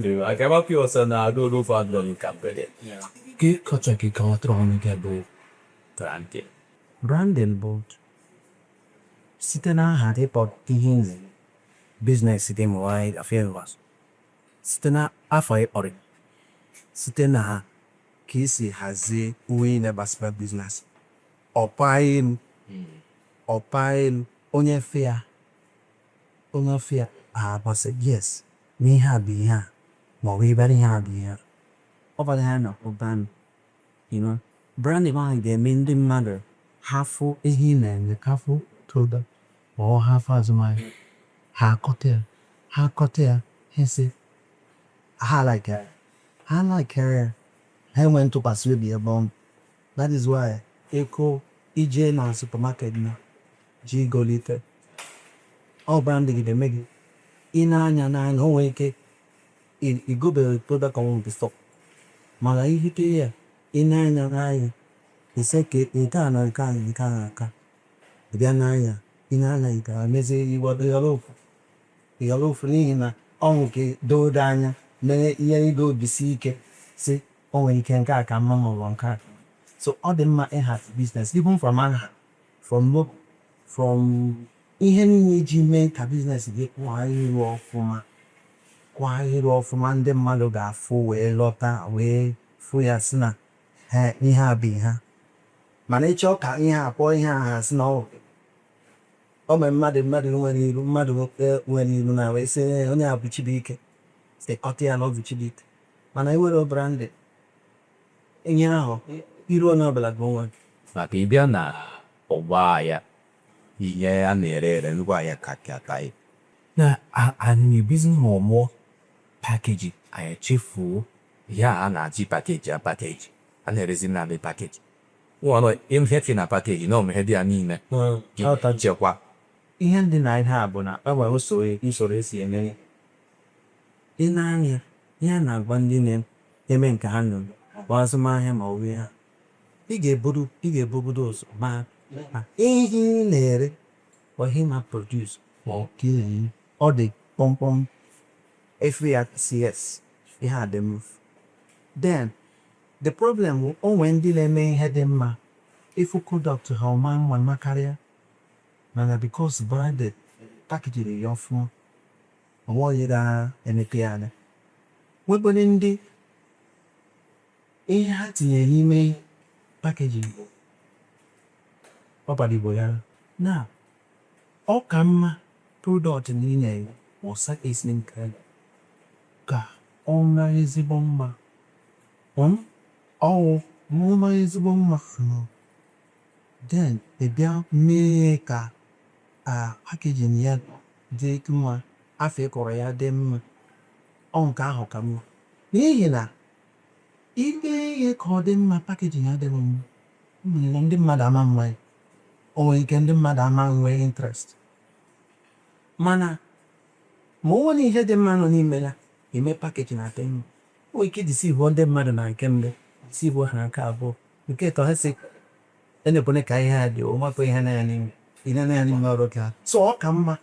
Maka ebe ọsọ na olu fadọ kampene. Ke kọcha gị kọwatara ọnụ gị bụ branding? Branding bụ site n'aha ịkpọ ihe ị na-eme, business gị ma ọ afịa, site na afọ ịkpọrọ ya, site na ka isi hazie uwe niile gbasara business, ọpa elu, ọpa elu, onye fe ya, onye fe ya agbasị, yes, na ihe a bụ ihe a, ma ọ bụ ịbịara ihe a bụ ihe a. Ọ bụ ihe a na-akpọ brand. Branding ahụ ga-eme ndị mmadụ ha fụ ihe ị na-eme, ha fụ product ma ọ ha fụ azụmahịa, ha akọta ya, ha akọta ya, ha sị ha like ya, ha like ya, ha enwe ntụkwasị obi ebe ọ nọ. That is why eko ije na supermarket na ji golite ọ, brand gị ga-eme gị ị na-anya n'anya. O nwere ike igobeghị product ọnwụ before, mana ihite ya, ị na-anya n'anya, ise ka nke a na nke a na nke a na nke a. Ị bịa n'anya, ị na-anya nke a, mezie ịghọrọ ofu, ịghọrọ ofu, n'ihi na ọ nke doo gị anya mere ihe ịga obi si ike si o nwere ike nke a ka mma ma ọ bụ nke a. So ọ dị mma ịhazi business, even from aha, from logo, from ihe niile iji mee ka business gị kwaa iru ọfụma, kwaa iru ọfụma, ndị mmadụ ga-afụ wee lọta wee fụ ya, sị na he ihe a bụ ihe a. Mana ịchọ ka ihe a kpọọ ihe a, ha sị na ọ o mere mmadụ nwere iru, mmadụ nwere iru na wee sị, "Ee, onye a bụ Chibuike," sị kọta ya na ọ bụ Chibuike. Mana enwere branding, ihe ahụ iru onye ọbụla bụ onwe. Maka ịbịa na ọgba ahịa, ihe a na-ere ere, ngwa ahịa kacha aka. Na anyị ebizi n'ọmụọ package, anyị echefuo ihe a na-achị package a, package a na-erezi, naanị package nwere ihe dị na package na ihe dị ya niile nchekwa. Ihe ndị na ihe a bụ na e nwere usoro esi eme ya. Ị na-anya ihe a na-agwa ndị na-eme nke ha nọ bụ azụmahịa ma ọ bụ ihe ha, ị ga-ebugodo ụzọ ma ma ihe ị na-ere or ihe ị na-produce ma ọ ka ị na-eme, ọ dị kpọmkpọm efu ya si, yes, ihe a dị mma. Then the problem bụ o nwee ndị na-eme ihe dị mma, ịfụ product ha ọma mma mma karịa, mana because branded packaging ya ọfụma, onwe onye ga-emepe ya anya. Nwekwere ndị ihe ha tinyere n'ime packaging bụ ọ bara igbo ya na ọ ka mma. Product niile ma service nke ka ọ maa ezigbo mma, ọwụ mma, ezigbo mma, then ị bịa mee ka a packaging ya dị mma, afọ ịkọrọ ya dị mma, ọ nke ahụ ka mma, n'ihi na ime ihe ka ọ dị mma, packaging ya adịghị mma, ndị mmadụ ama mma ya. O nwere ike ndị mmadụ ama nwee interest, mana ma o nwere ihe dị mma nọ n'ime ya, eme packaging adị mma, o nwere ike deceive ndị mmadụ na nke mbụ, deceive ha na nke abụọ, nke ịtọ, ha sị enekwene ka ihe a dị, o nwekwa ihe na ya n'ime ihe na ya n'ime ọrụ gị. So ọ ka mma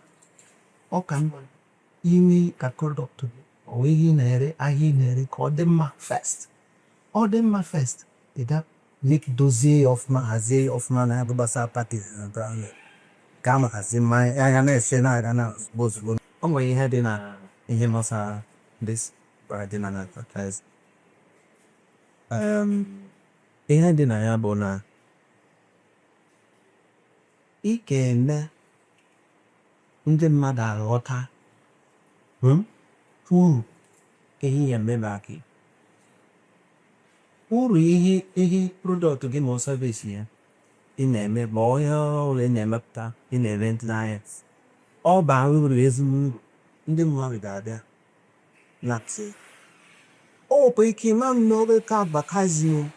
ime ka product gị ọ bụ ihe ị na-ere, ahịa ị na-ere, ka ọ dị mma first. Ọ dị mma first, ị ga make dozie ya ọfụma, hazie ya ọfụma na ya bụ gbasara packaging na branding, ka a hazie mmanya ya na-efe na-aga na ozugbo ozugbo. O nwere ihe dị na ihe gbasara this branding and advertising. Ihe dị na ya bụ na ị ga-eme ndị mmadụ aghọta uru ihe ị ga-eme maka gị, uru ihe product gị ma ọ service ya ị na-eme, ma ọ ihe ọbụla ị na-emepụta, ị na-ere n'ahịa, ọ baa uru, ezigbo uru, ndị mmadụ ga-abịa na o nwekwa ike ịma nnọọ ka advertising.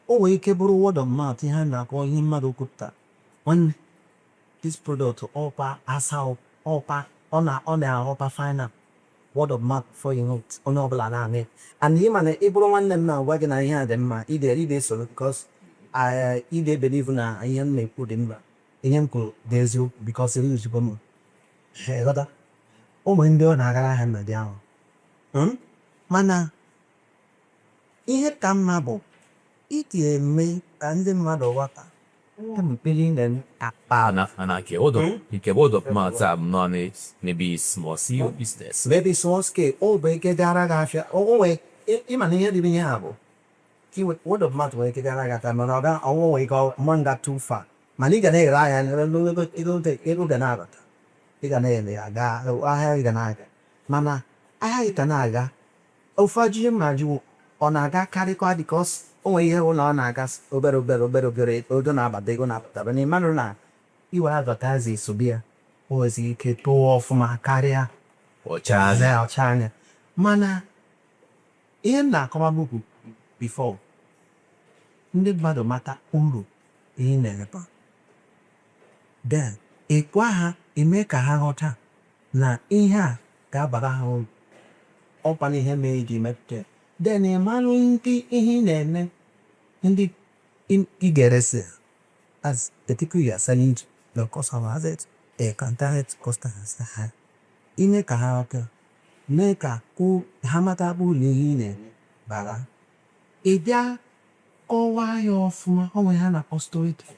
O nwere ike bụrụ word of mouth, ihe a na-akpọ ihe mmadụ kwupụtara, "Nwanne, this product ọkwa asa ọkwa, ọ na-aghọta final." Word of mouth, before you know it, onye ọbụla na-anụ ya. And ị ma na ị bụrụ nwanne m na-agwa gị na ihe a dị mma, ị ga-esoro because ị ga-ebelieve na ihe m na-ekwu dị mma, ihe m kwuru dị eziokwu, because ozugbo m ghọta ụmụ ndị ọ na-agara ahịa na dị ahụ. Mana ihe ka mma bụ ị ga-eme ka ndị mmadụ ghọta. Na nke word of mouth a bụ naanị maybe small scale business. Maybe small scale, o bụ ike gara gị afịa, o nwee ịma na ihe dị n'ihe a bụ ka word of mouth nwere ike gara gị afịa, mana ọ ga ọnwụ nwere ike ọma nga too far, mana ị ga na-ere ahịa, ego ego ego ga na-abata, ị ga na-ere ya gaa ahịa, ị ga na-aga, mana ahịa ị ka na-aga ofu. Ajụjụ m na-ajụ, ọ na-aga karịkwa, because o nwere ihe hụ na ọ na-aga obere obere obere obere, ego na-abata, ego na-abata, mana ị marụ na iwere advertising sobi ya, o nwezi ike tụọ ọfụma karịa. Ọcha. Aza ọcha anya, mana ihe m na-akọwa bụ before ndị mmadụ mata uru ihe ị na-emepe, then ị gwa ha, eme ka ha ghọta na ihe a ga-abara ha uru, ọkwa na ihe mere iji mepụta ya. Then ị marụ ndị ihe ị na-eme, ndị ị ga-eresi, as the people you are selling to, the customers, it a contact customers ha, ime ka ha ghọta, mee ka ha mata uru ihe ị na-eme bara. Ị bịa kọwaa ya ọfụma, o nwere ihe a na-akpọ storytelling.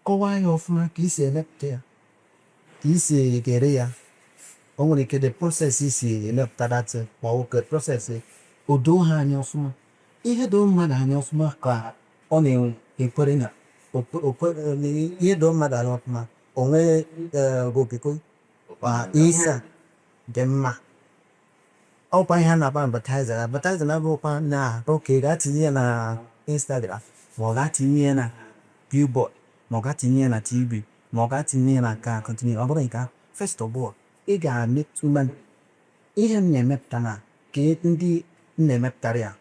Kọwaa ya ọfụma ka isi emepụta ya, ka isi ere ya. O nwere ike the process isi emepụta that thing, ma ọ bụ ka process o doo ha anya ọfụma. Ihe doo mmadụ anya ọfụma ka ọ na-ekwere na ihe doo mmadụ anya ọfụma, o nwee okwukwe ma ihe a dị mma. Ọkwa ihe a na-akpọ advertising. Advertising abụghịkwa na okay, gaa tinye ya na Instagram, ma ọ gaa tinye ya na billboard, ma ọ gaa tinye ya na TV, ma ọ gaa tinye ya na nke a, continue. Ọ bụrụ nke ahụ, first of all, ị ga-emetụ mmadụ ihe m na-emepụta na ka ndị m na-emepụtara ya,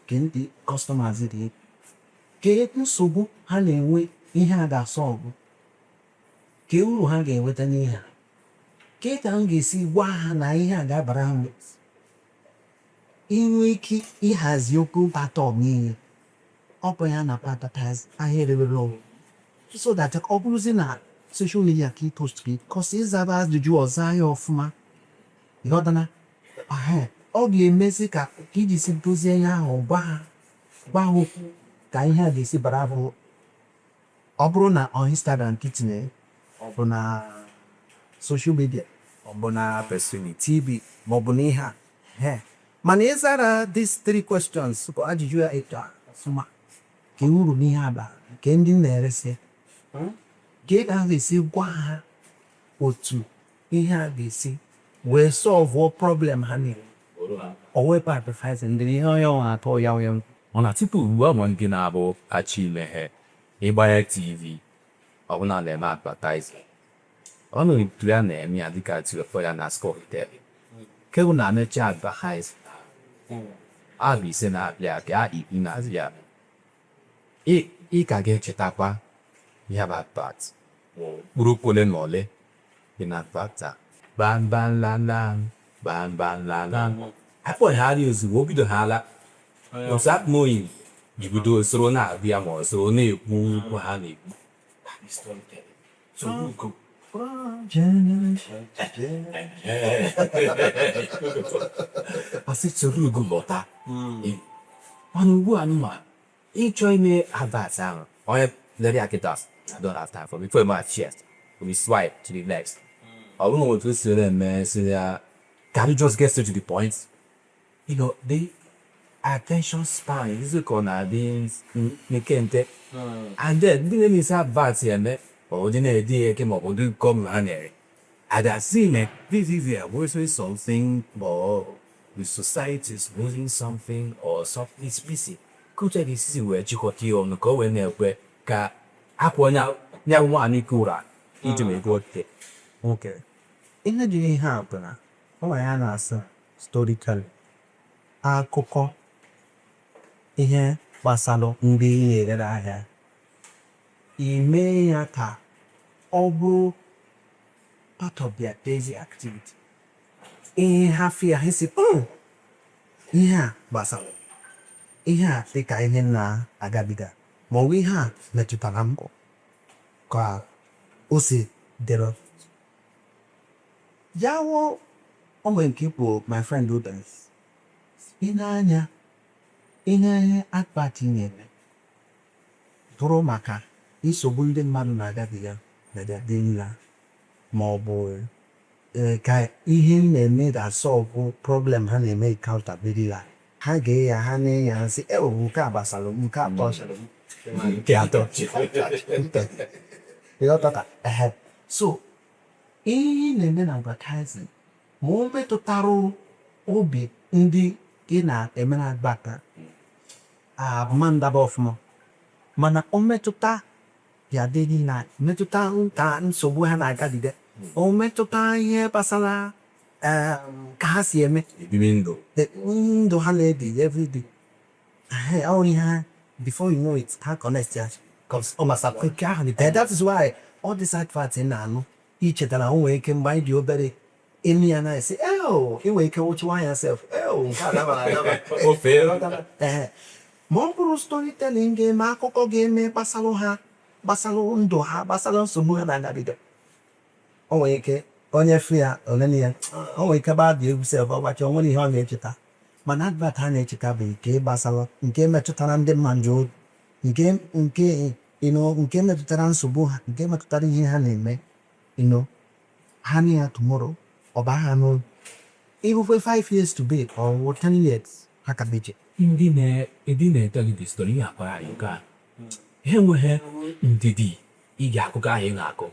ka ndị customers dị, ka nsogbu ha na-enwe, ihe a ga-asolve, ka uru ha ga-enweta n'ihe a, ka ka m ga-esi gwa ha na ihe a ga-abara ha uru. Inwe ike ịhazi okwu atọ niile, ọ bụ ya na-akpọ advertise ahịa erewere onwe, so that ọ bụrụzi na social media ka ị post gị kọsi ịzaba ajụjụ ọzọ ya ọfụma, ịghọtana? Ọ ga-emezi ka iji si dozie ihe ahụ, gwa ha okwu ka ihe a ga-esi bara bụ. Ọ bụrụ na ọ Instagram ka itinye, ọ bụ na social media, ọ bụ na TV, ma ọ bụ na ihe a he, mana ịzara these three questions bụ ajụjụ ya etu a ọfụma, ka uru n'ihe a bara, nke ndị m na-eresi, ka ị ga-esi gwa ha otu ihe a ga-esi wee solve problem ha niile, o wepụ advertising ndị ihe onye ọnwa atọ ya onye. Mana tupu ugbu a, nwe ndị na-abụ achọ imeghe ịgbanye TV, ọ bụla na-eme advertising, ọ na-etu ya na-eme ya dịka tụọ ya na storytelling nke bụ na amecha advertise afọ 5 na-abịa abịa, 10 na-abịa, ị ka ga-echetakwa ya bụ advert, mkpụrụ okwu ole na ole dị na advert a, bam bam lam lam bam bam lam lam, akpọgharị ozugbo o bido ha ala without knowing, ibido soro na-abịa ma ọ soro na-ekwu okwu ha na-ekwu. That is storytelling. So go Generation. Asị soro ugo lọta. Mana ugbu a nụma ịchọ ime advert ahụ, onye lere ya kịta, I don't have time for before my chest we swipe to the next. Ọ bụrụ na otu o si eme si ya, can you just get straight to the point? The attention span is ka ọ na-adị nke nte, and then ndị na-eme advert ya eme, ọ dị na-ede ya eke, ma ọ bụ ndị gọọmenti ha na-ere ada see na this is a losing something, or the society is losing something, or something is missing. Ka ga-esi wee chịkọta ya ọnụ ka o wee na-ekwe ka hapụ onye ya nwaanyị ike ụra iji wee gụọ te. Okay. Ihe dị ihe a bụ na o nwere ya na-asị storytelling. Akụkọ ihe gbasara ndị ị na-erere ahịa. I mee ya ka ọ bụrụ part of their daily activity. Ihe ha feel, ha sị, ihe a gbasara ihe a dị ka ihe m na-agabiga, ma ọ bụ ihe a metụtara m ka o si dịrị. Ya wụ O nwere nke ikwu, my friend Rubens. Ị na-anya ihe advert ị na-eme bụrụ maka nsogbu ndị mmadụ na-agabiga na their daily life, ma ọ bụ ka ihe m na-eme ga-solve problem ha na-eme encounter daily life. Ha ga ya, ha na-enye ha sị, "E, nke a gbasara m, nke a gbasara m." Nke atọ. Ịghọtata? Ehe. So ihe ị na-eme na advertising, ma o metụtara obi ndị ị na-eme na advert, abụma ndaba ọfụma. Mana o metụta ya daily life, metụta nta nsogbu ha na-agabiga, o metụta ihe gbasara ka ha si eme ebibi ndụ, ndụ ha na-ebi everyday. Ehe, ọ ihe ha, before you know it, ha connect ya, 'cause ọ gbasara nke ahụ dị. That is why all this advert ị na-anụ, ichetara, o nwere ike mgbe anyị dị obere, ịnụ ya na-esi, "Eo," ị nwere ike wụchịwa ya sef, "Eo, nke a dabara adaba." Ofe. Ee, ma ọ bụrụ storytelling ga-eme, akụkọ ga-eme gbasara ha, gbasara ndụ ha, gbasara nsogbu ha na-agabiga, o nwere ike onye fụ ya olene ya, o nwere ike gbaa dị egwu sef, ọgbachi o nwere ihe ọ na-echeta. Mana advert ha na-echeta bụ nke gbasara, nke metụtara ndị mmadụ, nke nke metụtara nsogbu ha, nke metụtara ihe ha na-eme. Ha na ya tomorrow, ọ baa ha n'obi. Ihukwe 5 years to be or 10 years, ha ka na-eche. Ndị na-ete gị the story, ihe akwara anyị nke a, ha enweghị ndidi ige akụkọ ahụ ị na-akọ.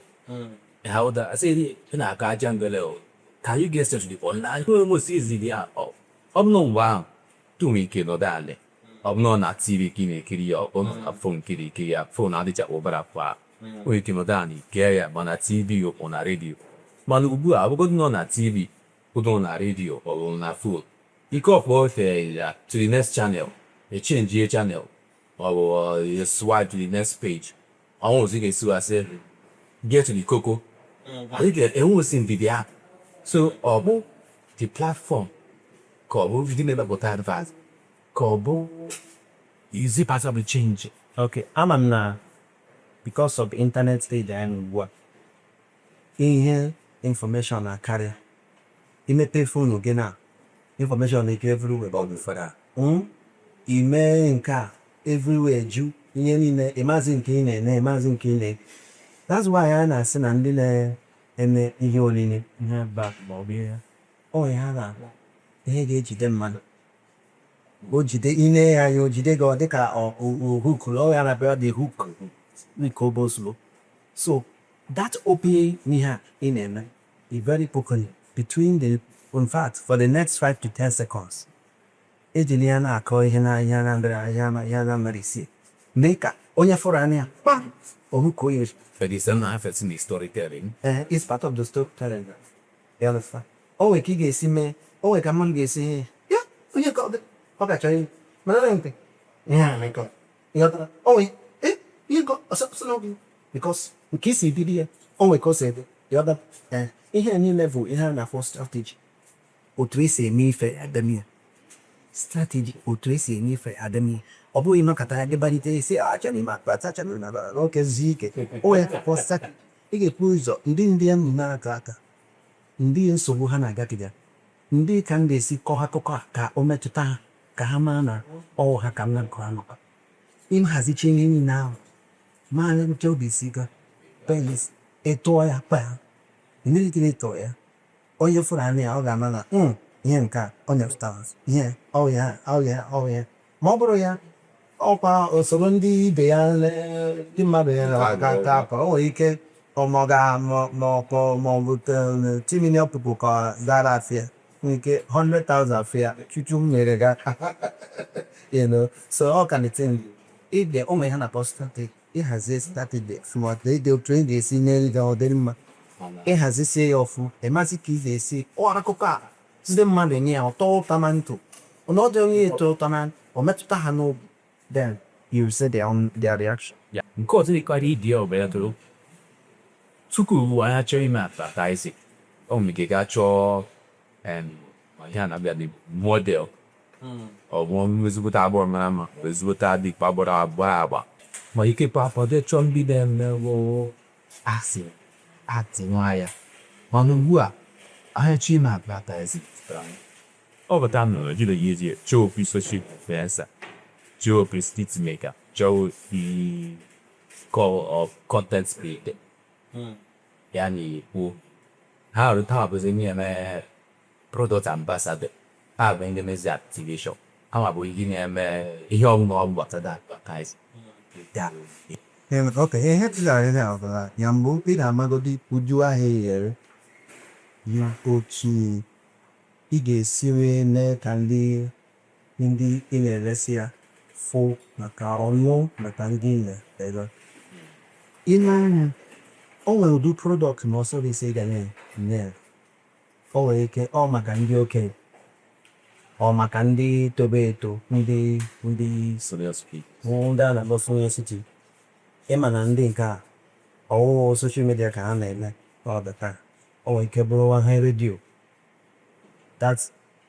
Ha ụda asị ị na-akọ aja ngele o. Can you get straight to the point? Na ihe almost easy dị ya. Ọ bụ na mgbe ahụ tu nwere ike nọdụ ala, ọ bụ na ọ na TV ka ị na-ekiri ya, ọ bụ na phone kiri ekiri ya, phone adịcha ụbara kwa, nwere ike nọdụ ala gee ya, ma na TV ọ na redio. Mana ugbu a, abụgodị nọ na TV, kwudo na redio, ọ bụ na phone, ike ọkpọ ofe ya to the next channel, e change channel, ọ bụ you swipe to the next page. Ọnwụ ozi ga-esi asị get to the koko. Anyị ga-enwe osi ndidi ahụ. So ọ bụ the platform, ka ọ bụ ndị na-emepụta advert, ka ọ bụ, is it part of the change? Okay, ama m na because of internet stage anyị nọ ugbu a, ihe information na-akarịa. Imepe phone gị na information na-eke everywhere. Ọ bụ fara. Ime nke a, everywhere ju ihe niile, ịmazi nke ị na-ene, ịmazi nke ị na. That's why a na-asị na ndị na-eme ihe olile, ihe ba ma ọ bụ ihe o nwere, ha na-akpọ ihe ga-ejide mmadụ. O jide ine ya anya, o jide gị, ọ dịka ọ hook ọ ya na-abịa dị hook nke ozugbo. So that opening ihe a ị na-eme is very quickly between the, in fact, for the next 5 to 10 seconds, ejiri ya na-akọ ihe na ihe na mere ihe na ihe na mere isi mee ka onye fụrụ anya ya kpam, o hook onye. But it's not affecting the storytelling. It's part of the storytelling. You understand? O nwere ka ị ga-esi mee, o nwere ka mmadụ ga-esi ya onye ka ọ dị, ọ ga-achọ ihe mana na ntị ihe a mekọ, ịghọtara? O nwere ihe ka ọsọ ọsọ n'oge, because nke isi bido ya, o nwere ka o si ede, ịghọtara? Ihe a niile bụ ihe a na-akpọ strategy, otu esi eme ife ademi ya. Strategy, otu esi eme ife ademi ya. Ọ bụghị nọkọta ya dịbalite isi achọrọ ime akpa, achọrọ ime akpa n'oke zuo ike. O nwere ka strategy ị ga-ekwu ụzọ ndị ya na-aka aka, ndị nsogbu ha na-agabiga, ndị ka m ga-esi kọọ akụkọ a ka o metụta ha, ka ha maa na ọwụ ha ka m na-akọ anụkọ. Ịhazicha ihe niile ahụ, ma nche obi si ga pelis, ịtụọ ya kpa immediately, ịtụọ ya, onye fụrụ anya ya, ọ ga-ama na ihe nke a ọ nyepụtara ihe ọ ya, ọ ya, ọ ya. Ma ọ bụrụ ya ọkwa usoro ndị ibe ya, ndị mmadụ ya na-aga aka aka, o nwere ike ọ ma ọ ga ma ọ bụ 2 million people ka gara afịa, nwere ike 100,000 afịa chuchu m nyere gị aka. So ọ ka na-ete ide ụmụ ihe na-akpọ strategy, ịhazie strategy ọfụma, ide otu ị ga-esi nye gị ọ dị mma, ịhazisie ya ọfụma, ịmasị ka ị ga-esi ọ akụkọ a ndị mmadụ enye ya ụtọ ụtọ na ntụ, na ọ dị onye eto ụtọ na ọ metụta ha n'obi, then you see their own, their reaction. Ya, nke ọzọ dịkwara ịdị ọbụla tụrụ tupu ugbu anyị achọọ ime advertising, o nwere ike gaa chọọ ihe a na-abịa dị model, ọ bụ ezigbote agbọrọ mara mma, bụ ezigbote adịkpa gbara agba agba, ma ikekwe afọdụ chọọ ndị na-emewo asị atị nwa ya. Mana ugbu a 还去买 advertising。 ọ bata na Nigeria yezie chọọ ofu social influencer, chọọ ofu skit maker, chọọ the call of content creator. Yani bụ ha ọrụ taa bụzi ndị eme product ambassador, ha bụ ndị mezi activation, ha ma bụ ndị na-eme ihe ọbụla ọ gbasara advertising. Okay, ihe tụzara ihe a bụ na ya mbụ ị na-amagodi uju ahịa ị ghere ya, otu ị ga-esi wee mee ka ndị ị na-eresi ya fụ maka ọnụ, maka ndị ị na-ere. Ị na-anya, o nwere ụdị product ma ọ service ị ga na-enye. O nwere ike ọ maka ndị okenye, ọ maka ndị tobe eto, ndị Serious people. Bụ ndị a na-akpọ senior citizen. Ịma na ndị nke a ọwụwụ social media ka ha na-eme all the time. O nwere ike bụrụ ha redio that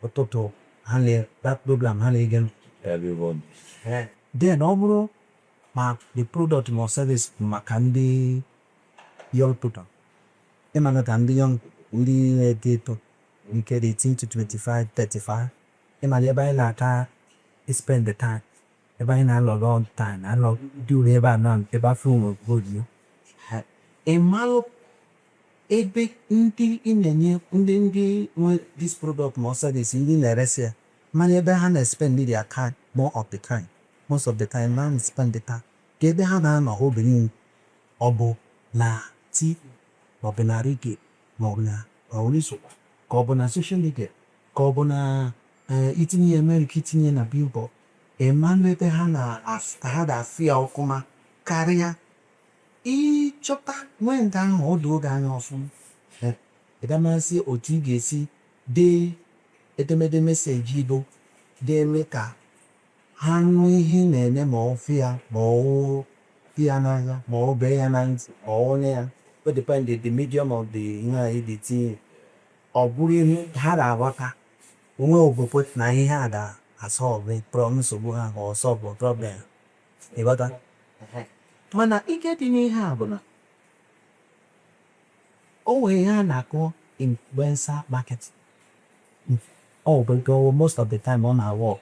ụtụtụ, ha na that program ha na-ege. Everyone. Then ọ bụrụ ma the product ma service bụ maka ndị young people, ịma na ka ndị young, ndị na-eto eto nke dị 18 to 25, 35, ịma na ebe anyị na-aka spend the time, ebe anyị na-alọrọ all the time, na-alọ dị uru ebe a na ebe afọ ụmụ obodo. Ị malụ ebe ndị ị na-enye, ndị nwe this product ma ọ service ndị na-eresi ya, mana ebe ha na-spend their time more of the time, most of the time ha na-spend the time, ka ebe ha na-anọ oge niile, ọ bụ na TV, ma ọ bụ na redio, ma ọ bụ na Orisun, ka ọ bụ na social media, ka ọ bụ na itinye ya mere ka itinye na billboard. Ị malụ ebe ha na ha ga-afụ ya ọfụma karịa. Ịchọta nwee nke ahụ, ọ doo gị anya ọfụma, ị ga-amasị otu ị ga-esi dee edemede message bụ ga-eme ka ha nụ ihe ị na-eme, ma ọ fụ ya, ma ọ fụ ya n'anya, ma ọ bee ya na ntị, ma ọ nụ ya. O depend the medium of the ihe a ị ga-etinye, ọ bụrụ ihe ha ga-aghọta, onwe okwukwe na ihe a ga-asolve nsogbu ha ma ọ solve problem. Ịghọta? Mana ike dị n'ihe a bụ na o nwere ihe a na-akpọ influencer marketing. Ọ bụ nke most of the time ọ na-work,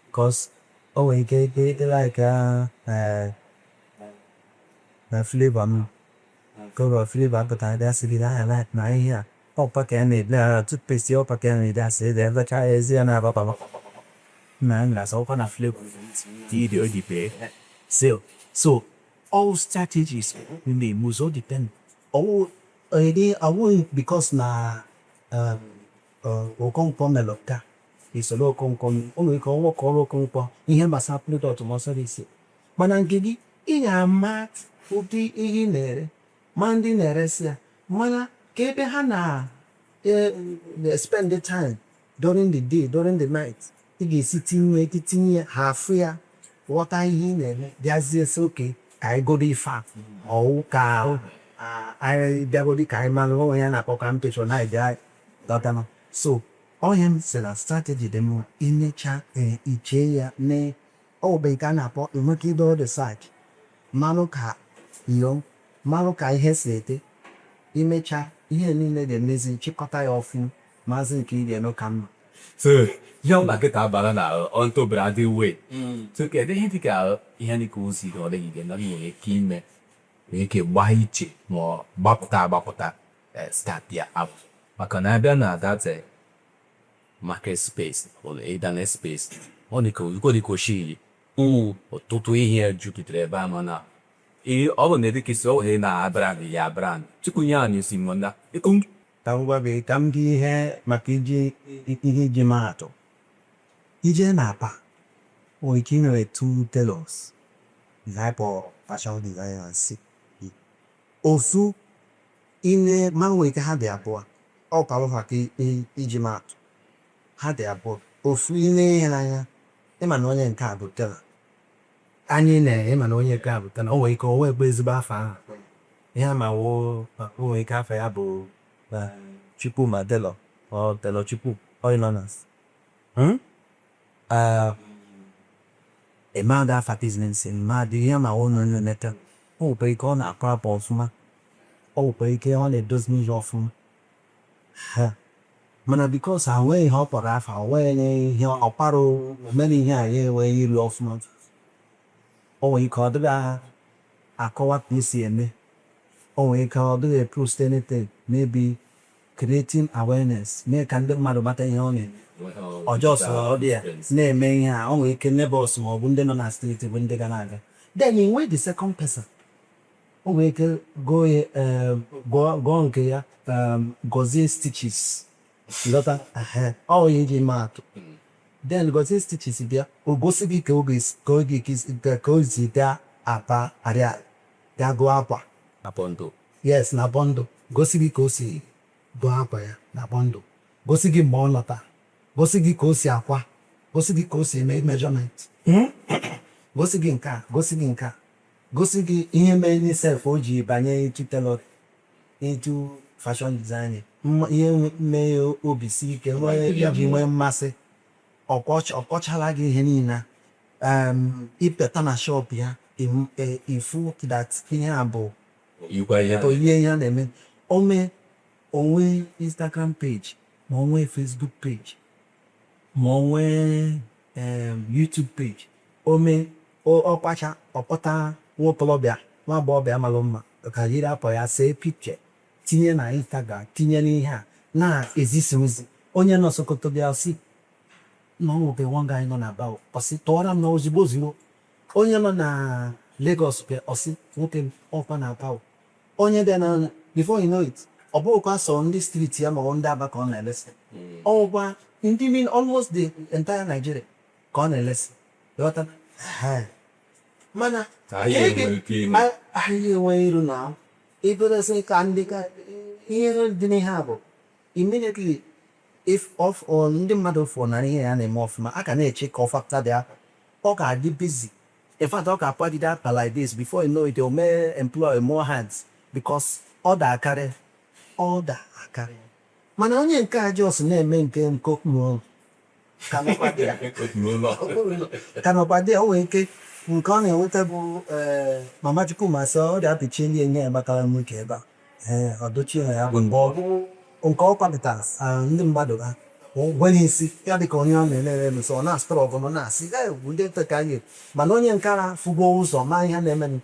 because o nwere ike ị like na Flavour m ka Flavour pụtara bịa sị gị na like na ihe a ọkwa ka a na-ede na toothpaste, ọkwa ka a na-ede asị ede ebecha ya ezi ya na-aba na nna ọkwa na Flavour. So all strategies we may must all depend. Ọwụ ede ọwụ because na Okonkwo melụ ka isoro Okonkwo, o nwere ike ọnwụ ka ọrụ Okonkwo ihe gbasara product ma service, Mana nke gị, ị ga-ama ụdị ihe ị na-ere, ma ndị na-eresi ya, mana ka ebe ha na spend the time during the day, during the night, ị ga-esi tinye ike tinye ya, ha afụ ya, ghọta ihe ị na-eme, bịazie sị oke ka anyị godo ife a, ọwụ ka anyị bịagodi ka anyị mara onwe ya na-akpọ ka m patronize bịa dọtanụ. So ọhịa m sị na strategy dị mma. Imecha iche ya mee, ọ bụ nke a na-akpọ enweta ido research, marụ ka yo marụ ka ihe si ete. Imecha ihe niile ga-emezi, chịkọta ya ọfụ, maazị nke ị ga-eme ka mma. So ihe ọbụla kịta abara na onto branding way. So kedu ihe dịka ihe dịka ozi ọ dịghị gị na nwere ike ime, nwere ike gbaa iche ma ọ gbapụta agbapụta, start ya out, maka na abịa na that market space or internet space, ọ dị ka ọ dị ka oshiri ọtụtụ ihe jupụtara ebe a, mana ee, ọ bụ na dịka isi ọ nwere na brand ya brand tupu nye anyị si nwenda. Ka m gwa gị, ka m gị ihe maka iji ihe iji maa atụ. Ije na Aba, o nwere ike inwere two tailors na fashion designers. Ofu ine ma nwere ike ha dị abụọ, ọ kwa maka iji maa atụ, ha dị abụọ. Ofu ine ya n'anya, ịma na onye nke a bụ tailor. Anyị na ịma na onye nke a bụ tailor, o nwere ike o wee bụ ezigbo afọ ahụ ihe ama wo, o nwere ike afọ ya bụ Chukwuma Tailor or Tailor Chukwu or Inonas. Ịma afa business mmadụ ihe ma ọ nọ na-emeta, o nwekwara ike ọ na-akọ akwa ọfụma, o nwekwara ike ọ na-edozi ihe ọfụma. Ha. Mana because ha nweghị ihe ọ kpọrọ afa, o nweghị ihe ọ kpara, o mere ihe a ya enweghị iru ọfụma, o nwere ike ọ dịghị akọwa ka esi eme, o nwere ike ọ dịghị post anything, maybe creating awareness, mee ka ndị mmadụ mata ihe ọ na-eme. Ọjọọ sọ ọ dị ya na-eme ihe a, o nwere ike neighbors ma ọ bụ ndị nọ na street bụ ndị ga na-aga. Then i nwee the second person, o nwere ike gụọ ya, gụọ nke ya Gozie Stitches. Ghọta? Ehe. Ọ ya iji maa atụ. Then Gozie Stitches bịa, o gosi gị ka ọ ga-esi ka ọ ga-esi ka o si gaa Aba Arịa gaa gụọ akwa. Na bundle. Yes, na bundle. Gosi gị ka o si gụọ akwa ya na bundle, gosi gị mgbe ọ lọta, gosi gị ka o si akwa, gosi gị ka o si eme measurement, gosi gị nke a, gosi gị nke a, gosi gị ihe mere sef o ji banye into tailoring, into fashion designing, ihe mee ya obi si ike nwee iji nwee mmasị. Ọkọchala gị ihe niile. Ịpịata na shop ya, ifu that ihe a bụ Yikwa ihe. Oyiye ihe a na-eme. O mee onwe Instagram page, ma o nwee Facebook page, ma o nwee YouTube page. O mee ọkpacha ọkpọta nwa okorobịa, nwa agbọghọbịa mara mma ka yiri akwa ya, see picture, tinye na Instagram, tinye n'ihe a na-ezisa ozi. Onye nọ Sokoto bịa si na ọ nwebe one guy nọ na Aba, ọ sị tụọra m na ozugbo ozugbo. Onye nọ na Lagos bịa, ọsị nwoke m ọkwa na Aba. Onye bịa na, before you know it, ọ bụghịkwa sọ ndị street ya ma ọ bụ ndị Aba ka ọ na-elesi, ọgwa ndị mean almost the entire Nigeria ka ọ na-elesi. Ghọta? Ehe. Mana Ahịa enwe ike ime. Ahịa enwe iru na iberesi ka ndị ka ihe dị n'ihe a bụ immediately if of or ndị mmadụ fụrụ na ihe ya na-eme ọfụma, a ka na-eche ka ọ fapụta dị akwa, ọ ga-adị busy. In fact, ọ ga-akwagide akpa like this. Before you know it, o may employ more hands because ọ da akarị, ọ da akarị. Mana onye nke a just na-eme nke okpuru ka nọkwa dị ya, ka nọkwa dị ya. O nwere ike nke ọ na-enweta bụ mama Chukwuma sị ọ dị apịchie ndị enye ya gbakara m nke ebe a, ee, ọ dochie ya bụ mgbe ọ bụ nke ọ kwapụtara. Ndị mmadụ ha nwere isi ya dị ka onye ọ na-ere ere, so ọ na-asụtara ọgụ na-asị "Ee, bụ ndị nta ka anyị." Mana onye nke a fụgo ụzọ ma ihe na-eme,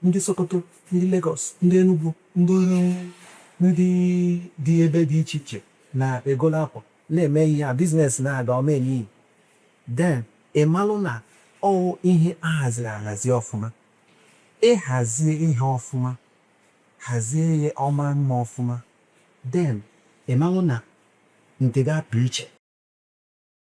ndị Sokoto, ndị Lagos, ndị Enugu, ndị dị ebe dị iche iche na-egolo akwa, na-eme ihe a, business na-aga ọma enyi. Then ị malụ na ọ ihe ahaziri ahazi ọfụma. Ịhazie ihe ọfụma, hazie ya ọma mma ọfụma, then ị malụ na nke ga-apụ iche.